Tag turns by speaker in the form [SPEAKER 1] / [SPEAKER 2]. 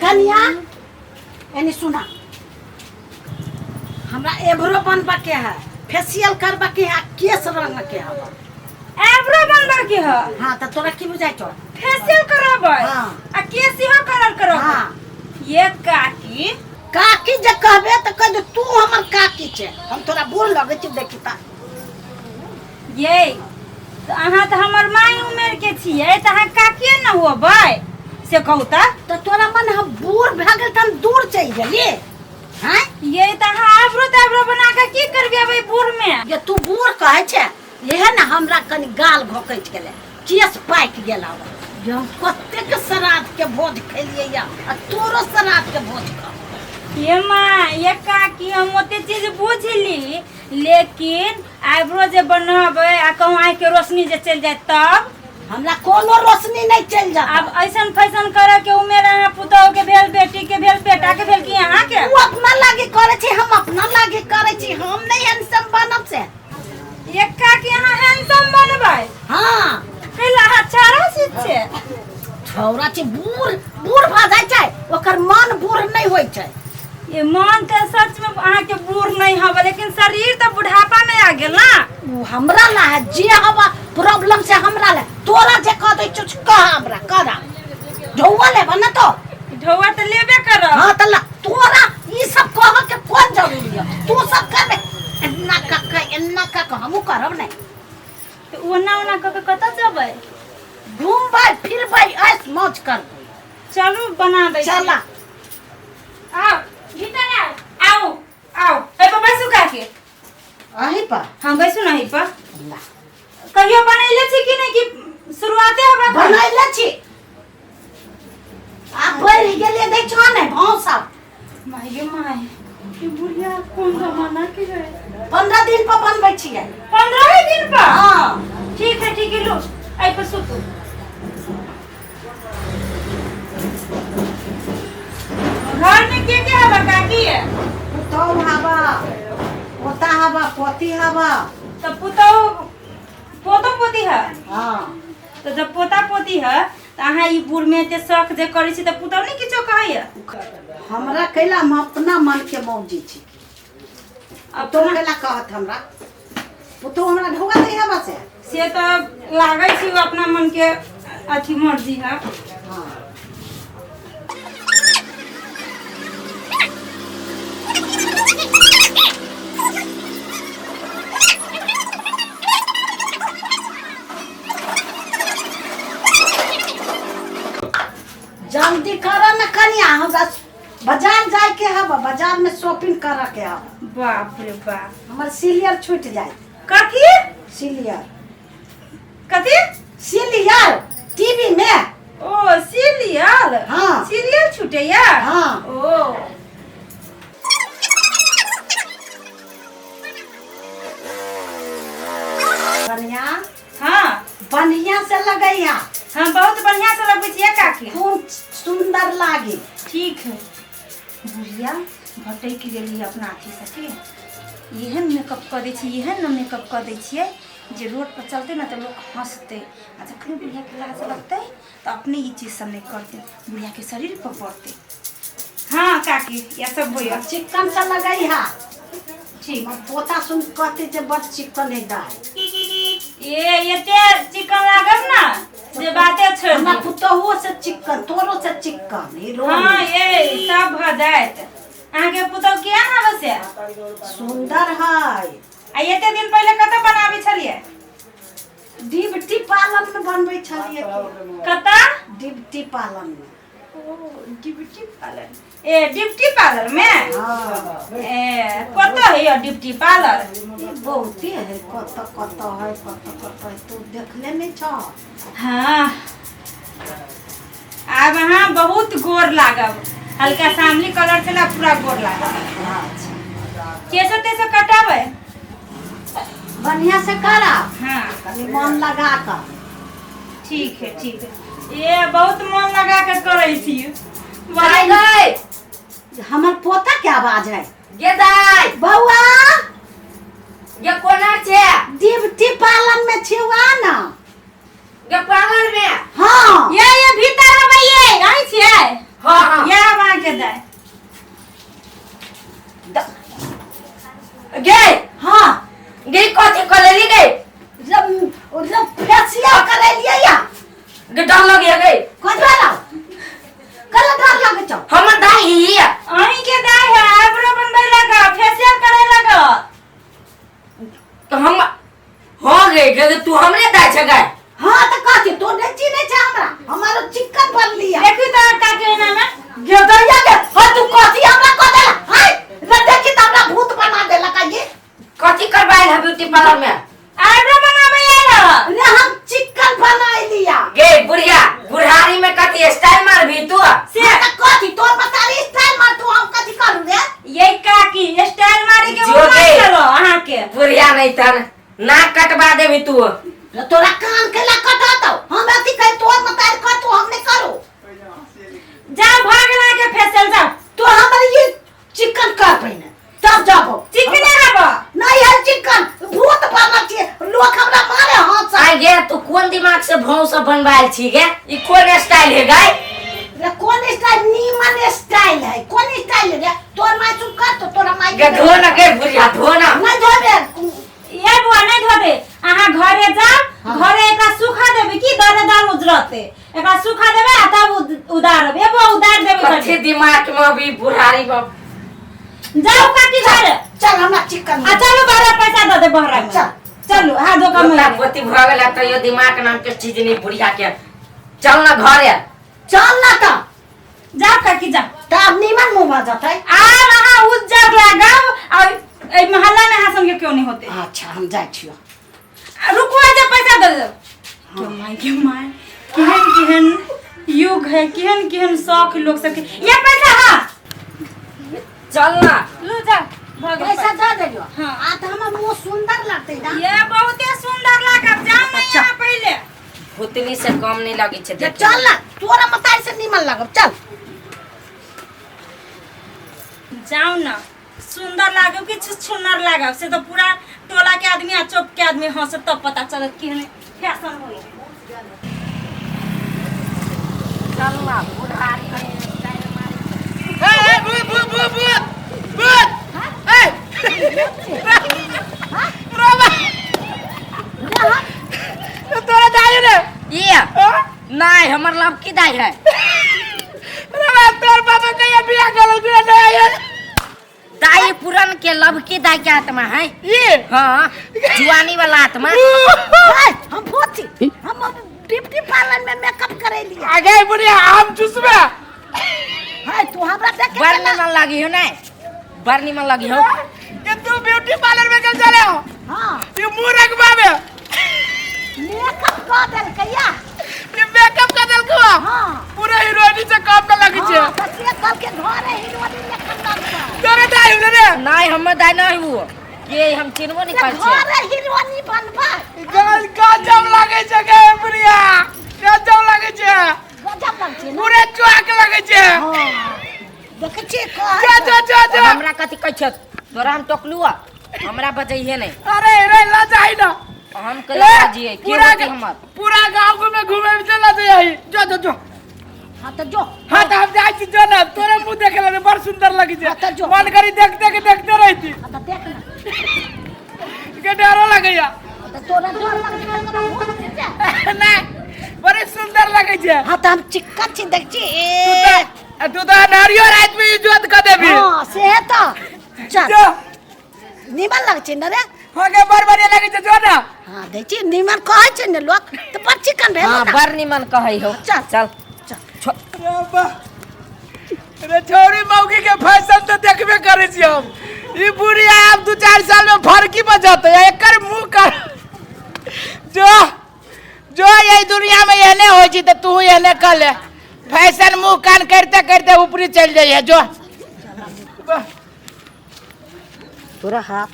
[SPEAKER 1] कनिया एनी सुना हमरा एभरो बनबा के है फेशियल करबा के है केस रंग के है
[SPEAKER 2] एब्रो बनबा के ह
[SPEAKER 1] हाँ तो तोरा की बुझाइ छौ
[SPEAKER 2] फेशियल करबै
[SPEAKER 1] हाँ।
[SPEAKER 2] आ केस इहो कलर करबै
[SPEAKER 1] हाँ।
[SPEAKER 2] ये काकी
[SPEAKER 1] काकी जे कहबे तऽ कह दे तू हमर काकी छै हम तोरा बूढ़ लगै छी देखी ता
[SPEAKER 2] ये तऽ अहाँ तऽ हमर माय उमेर के छियै तऽ अहाँ काकिए न होबै से कहू तऽ
[SPEAKER 1] तऽ तोरा मन हम बूढ़ भए गेल तऽ हम दूर चलि गेली हैं
[SPEAKER 2] ये तऽ अहाँ आबरो ताबरो बना कऽ की करबै अबै बूढ़ में
[SPEAKER 1] जे तू बूढ़ कहै छै इहे ने हमरा कनि गाल घोकैच गेलै केस पाकि गेल आब जे हम कतेक श्राद्ध के भोज खेलियै या आ तोरो श्राद्ध के भोज खा
[SPEAKER 2] ये माँ ये काकी हम ओते चीज बुझली लेकिन आइब्रो जे बनबै आ कहूँ आँखि के रोशनी जे चलि जाय तब
[SPEAKER 1] हमरा कोनो रोशनी नहीं चलि जात
[SPEAKER 2] आब ऐसन फैशन करे के उमेर अहाँ पुतोह के भेल बेटी के भेल बेटा के भेल कि अहाँ के
[SPEAKER 1] ओ अपना लागे करे छी हम अपना लागे करे छी हम नहीं हैंडसम बनब से
[SPEAKER 2] एक काकी अहाँ हैंडसम बनबै
[SPEAKER 1] हाँ
[SPEAKER 2] कैला अहाँ चारा चीज छै
[SPEAKER 1] छौरा छै बूढ़ बूढ़ भऽ जाइ छै ओकर मन बूढ़ नहीं होइ छै
[SPEAKER 2] ये मन तऽ सच में अहाँ के बूढ़ नहीं हवे लेकिन शरीर तऽ बुढ़ापा में आ गेल ना
[SPEAKER 1] ओ हमरा ला है जे हवा प्रॉब्लम से हमरा ला तोरा जे कह दै छौ से कह हमरा करा ढौआ लेबा ना तो
[SPEAKER 2] ढौआ तऽ लेबे करब
[SPEAKER 1] हाँ तऽ ला तोरा ई सब कह के कोन जरूरी है तू सब करबे एन्ना कह के एन्ना कह के हमहूँ करब नहीं
[SPEAKER 2] तऽ ओना ओना कऽ के कतऽ जेबै
[SPEAKER 1] घूमबै फिरबै ऐश मौज करबै
[SPEAKER 2] चलू बना दै छी।
[SPEAKER 1] चला
[SPEAKER 2] आओ भीतर आओ आओ आओ एहि पर बैसू काकी
[SPEAKER 1] अही पर
[SPEAKER 2] हाँ बैसू ना एहि पर
[SPEAKER 1] ला
[SPEAKER 2] कहियो बनैले छी कि नहि कि शुरुआते हमरा
[SPEAKER 1] बनैले छी आ बढ़ि गेलै दै छौ ने भाव सब
[SPEAKER 2] माय गे my ई बुढ़िया कोन जमाना के है
[SPEAKER 1] 15 दिन पर बनबै छियै
[SPEAKER 2] 15 ही दिन पर
[SPEAKER 1] हाँ
[SPEAKER 2] ठीक है ठीक है लो एहि पर सुतू घर में के के हवा काकी है
[SPEAKER 1] पुतहु हवा पोता हवा पोती हवा
[SPEAKER 2] तो पुतहु पोतो पोती है
[SPEAKER 1] हाँ
[SPEAKER 2] तो जब पोता पोती है तो अहाँ ई बूढ़ में एते शौक जे करै छी तऽ पुतहु नहि किछो कहैया
[SPEAKER 1] हमरा कैला हम अपना मन के मौजी छी
[SPEAKER 2] अब
[SPEAKER 1] तो कैला कहत हमरा पुतहु हमरा ढोगा दै हवा से
[SPEAKER 2] से तऽ लागै छी ओ अपना मन के अथी मर्जी है
[SPEAKER 1] हाँ जल्दी कर न कनिया हमरा बाजार जाए के हब बाजार में शॉपिंग करे के हब
[SPEAKER 2] बाप रे बाप
[SPEAKER 1] हमर सीरियल छूट जाए
[SPEAKER 2] कथी
[SPEAKER 1] सीरियल
[SPEAKER 2] कथी
[SPEAKER 1] सीरियल टीवी में
[SPEAKER 2] ओ सीरियल
[SPEAKER 1] हाँ।
[SPEAKER 2] सीरियल छूटैया
[SPEAKER 1] हाँ।
[SPEAKER 2] ओ
[SPEAKER 1] बढ़िया
[SPEAKER 2] हाँ
[SPEAKER 1] बढ़िया से लगैया
[SPEAKER 2] हम बहुत बढ़िया से लगबै छियै काकी
[SPEAKER 1] खूब सुंदर लागी
[SPEAKER 2] ठीक है बुढ़िया भटकि गेली अपना अथी से की एहन मेकअप कऽ दै छियै एहन ने मेकअप कऽ दै छियै जे रोड पर चलतै ने तऽ लोक हँसतै आ जखन बुढ़ियाके लाज लगतै तऽ अपने ई चीज सब नहि करतै बुढ़ियाके शरीर पर पड़तै हाँ काकी यह सब होइए
[SPEAKER 1] चिकन से लगैहा
[SPEAKER 2] ठीक
[SPEAKER 1] हमर पोता सुन कहते जे बड़ चिकन है दाइ
[SPEAKER 2] ए एते चिकन लागब ना जे बाते छोड़
[SPEAKER 1] हमरा
[SPEAKER 2] दियौ।
[SPEAKER 1] पुतोहुओ से चिकन तोरो से चिकन हीरो
[SPEAKER 2] हाँ ये सब भऽ जायत अहाँके पुतहु किया आबै से
[SPEAKER 1] सुंदर है
[SPEAKER 2] आ एते दिन पहिले कतऽ बनाबै छलियै
[SPEAKER 1] डिबटी पालन में बनबै छलियै
[SPEAKER 2] कतऽ
[SPEAKER 1] डिबटी पालन में
[SPEAKER 2] ओ डिप्टी पार्लर ए डिप्टी पार्लर में
[SPEAKER 1] हाँ
[SPEAKER 2] ए कतऽ है यो डिप्टी पार्लर
[SPEAKER 1] ई बहुते है कत कत है कत कत है तू देखले नहीं छ
[SPEAKER 2] हाँ आब अहाँ बहुत गोर लागब हल्का सामने कलर छला पूरा गोर लागब
[SPEAKER 1] अच्छा
[SPEAKER 2] केसो तेसो कटाबै
[SPEAKER 1] बढ़िया से करा
[SPEAKER 2] हाँ
[SPEAKER 1] कनी मन लगा कर
[SPEAKER 2] ठीक है ठीक है ए बहुत मन लगा के करै छी
[SPEAKER 3] दाइ गै
[SPEAKER 1] हमर पोता के आवाज है
[SPEAKER 3] गे दाइ
[SPEAKER 1] बौआ
[SPEAKER 3] गे कोना छै
[SPEAKER 1] डिप्टी पालन में छिवा ना
[SPEAKER 3] गे पार्लर में
[SPEAKER 1] हाँ
[SPEAKER 2] ये ये भीतर हबै ये आई छियै
[SPEAKER 3] हाँ हाँ
[SPEAKER 2] ये हबै
[SPEAKER 3] छै गै?
[SPEAKER 1] हाँ तो कथी तो नहीं चिन्है छै हमरा, हमारो चिकन बनली है।
[SPEAKER 2] देखी तो काकी एना में
[SPEAKER 1] गेदैया के, हाँ तू कथी हमरा कह देला? हाय रे देखी त हमरा भूत बना देला का ये।
[SPEAKER 3] कथी करवायल है ब्यूटी पार्लर में?
[SPEAKER 2] आईब्रो बनावे आयल ह।
[SPEAKER 1] रे हम चिकन बनाई लिया।
[SPEAKER 3] गे बुढ़िया, बुढ़ारी में कथी स्टाइल मारबी तू?
[SPEAKER 2] से
[SPEAKER 1] हाँ, त कथी तोर बतारी स्टाइल मार तू, हम कथी करू रे?
[SPEAKER 2] ये काकी स्टाइल मारे के
[SPEAKER 3] जो
[SPEAKER 2] उमर
[SPEAKER 3] गे।
[SPEAKER 2] चलो अहाँ के।
[SPEAKER 3] बुढ़िया नहीं तन नाक कटवा देबी तू।
[SPEAKER 1] रे तोरा कान केला कटतो? हम अथी कह तोर बतारी कर तू, हम नहीं करू।
[SPEAKER 2] जाओ भाग ला के फेसल जाओ।
[SPEAKER 1] तो हमर ये चिकन कर पहिने तब जाबो।
[SPEAKER 2] चिकने हबो।
[SPEAKER 1] नहीं है चिकन, भूत बनल छियै, लोग हमरा मारे हाथ से।
[SPEAKER 3] आइ गे तू कोन दिमाग से भौं सब बनवायल छी गे? ई कोन स्टाइल है गाय?
[SPEAKER 1] रे कोन स्टाइल? नीमन स्टाइल है। कोन स्टाइल रे? तोर माय चुप कर तो तोरा माय
[SPEAKER 3] गे धो ना गे बुढ़िया, धो ना।
[SPEAKER 1] नहीं धोबे।
[SPEAKER 2] ये बुआ नहीं धोबे, अहाँ घरे जाओ, घरे एकरा सुखा देबे की दरे दर उजरते, एकरा सुखा देबे आ तब उदारब। ए बुआ उदार देबे
[SPEAKER 3] कथी
[SPEAKER 2] घरे।
[SPEAKER 3] दिमाग में अभी बुढ़ारी में।
[SPEAKER 2] जाओ काकी घरे।
[SPEAKER 1] चल हमरा चिकन
[SPEAKER 2] आ चलू 12 पैसा दे दे बहरा में।
[SPEAKER 1] चल।
[SPEAKER 2] चलू हाथ धो कम
[SPEAKER 3] पोता पोती भऽ गेला तैयो दिमाग नाम के चीज नहीं बुढ़िया के। चल ना घरे।
[SPEAKER 1] चल ना त।
[SPEAKER 2] जाओ काकी जाओ।
[SPEAKER 1] तब नीमन मुंह भऽ जतै।
[SPEAKER 2] आब अहाँ उज्जर लागब आ एहि मोहल्ला में अहाँ संगे क्यों नहीं होते।
[SPEAKER 1] अच्छा हम जाइ छियो।
[SPEAKER 2] आ, रुकू आ जा पैसा दे दे। के my के my केहन केहन युग है, केहन केहन शौक लोग सबके। ये पैसा हाँ
[SPEAKER 3] चल ना
[SPEAKER 2] लू जा भऽ गेल।
[SPEAKER 1] पैसा दे देलियो।
[SPEAKER 2] हाँ।
[SPEAKER 1] आ त हमर मुंह सुंदर लगतै ना?
[SPEAKER 2] ये बहुते सुंदर लागब, जाओ ना
[SPEAKER 1] अच्छा।
[SPEAKER 2] यहाँ पहिले।
[SPEAKER 3] भूतनी से कम नहीं लगे छै
[SPEAKER 1] जे चल ना तोरा मतारी से नीमन लागब। चल
[SPEAKER 2] जाओ ना, सुंदर लागब कि छुछुनर लागब से तो पूरा टोला के आदमी आ चौक के आदमी हंसत तब पता चलत केहन फैशन होई।
[SPEAKER 3] चल ना बुढ़ारी में स्टाइल मारे।
[SPEAKER 4] ए भूत भूत भूत भूत भूत ए रोबा तोरा दाई रे।
[SPEAKER 3] ये नहीं हमर लव की दाई है।
[SPEAKER 4] रोबा तोर बाबा कहिया बियाह करल बियाह नहीं आयल।
[SPEAKER 3] दाई पुरन के लव की दाई के आत्मा है
[SPEAKER 4] ये।
[SPEAKER 3] हाँ जुआनी वाला आत्मा।
[SPEAKER 1] हाय, हम भूत छी, हम ब्यूटी पार्लर में मेकअप करेलिए।
[SPEAKER 4] आगे बुढ़िया आम चूसबे।
[SPEAKER 1] हाय तू हमरा देख के
[SPEAKER 3] बड़
[SPEAKER 1] केना-
[SPEAKER 3] निमन लगी हो नहीं, बड़ निमन लगी हो।
[SPEAKER 4] कि तू ब्यूटी पार्लर में चल चले हो?
[SPEAKER 1] हाँ।
[SPEAKER 4] ये मुंह रखबा में
[SPEAKER 1] मेकअप कर देलकैया।
[SPEAKER 4] ये मेकअप कर देलको?
[SPEAKER 1] हाँ।
[SPEAKER 4] पूरा हीरोइन से काम न लगी छे।
[SPEAKER 1] हाँ, त से कल के घर है हीरोइन लेखन लगतो।
[SPEAKER 4] तोरे दाई होले रे?
[SPEAKER 3] नहीं हमर दाई नहीं हुओ के हम चिन्हबो नहीं
[SPEAKER 1] से
[SPEAKER 3] करै छियै।
[SPEAKER 1] घर है हीरोइन बनबा।
[SPEAKER 4] गल गजब लगे छे गे बुढ़िया, गजब लगे छे।
[SPEAKER 1] गजब लगे छे ना?
[SPEAKER 4] पूरा चुआक लगे छे।
[SPEAKER 1] हाँ। देखै छियै कहै
[SPEAKER 4] जा जा जा जा।
[SPEAKER 3] हमरा कथी कहै छै तोरा हम टोकलू हमरा बजैहे नहीं।
[SPEAKER 4] अरे रे ला जाई ना।
[SPEAKER 3] हम के ला जिए के
[SPEAKER 4] पूरा
[SPEAKER 3] होती हमर।
[SPEAKER 4] पूरा गांव में घूमे में चला जाई। जो जो जो।
[SPEAKER 1] हाँ तो जो।
[SPEAKER 4] हाँ तो हम जाई छी जो ना तोरे मुंह देखे ला बड़ सुंदर लगी छे।
[SPEAKER 1] हाँ तो जो।
[SPEAKER 4] मन करी देखते के देखते रहती।
[SPEAKER 1] हाँ तो देख ना।
[SPEAKER 4] के डरो लगैया।
[SPEAKER 1] हाँ तो तोरा डर लगे छै, तोरा भूत छै।
[SPEAKER 4] नहीं बड़े सुंदर लगे छे।
[SPEAKER 1] हाँ तो हम चिक्कन छी देख छी।
[SPEAKER 4] तू तो नारियो रात में इज्जत कर देबी।
[SPEAKER 1] हाँ से तो चल।
[SPEAKER 4] जो।
[SPEAKER 1] निमन लगे छै ना रे?
[SPEAKER 4] हाँ गे बड़ बढ़िया लगे छे जो ना।
[SPEAKER 1] हाँ देख छी निमन कहै छै ने लोक तो बड़ चिकन भेल
[SPEAKER 3] हाँ
[SPEAKER 1] ना।
[SPEAKER 3] बड़ निमन कहै हो।
[SPEAKER 1] चल।
[SPEAKER 3] चल
[SPEAKER 1] चल।
[SPEAKER 4] रे बा। रे छौरी मौगी के फैशन तो देखबे करे छी हम। ई बुढ़िया आब 2-4 साल में फरकी बजत एकर मुंह कर जो जो यही दुनिया में एहने होइ छी त तू एहने कर ले फैशन मुंह कान करते करते ऊपरी चल जाइए जो।
[SPEAKER 1] तोरा हाथ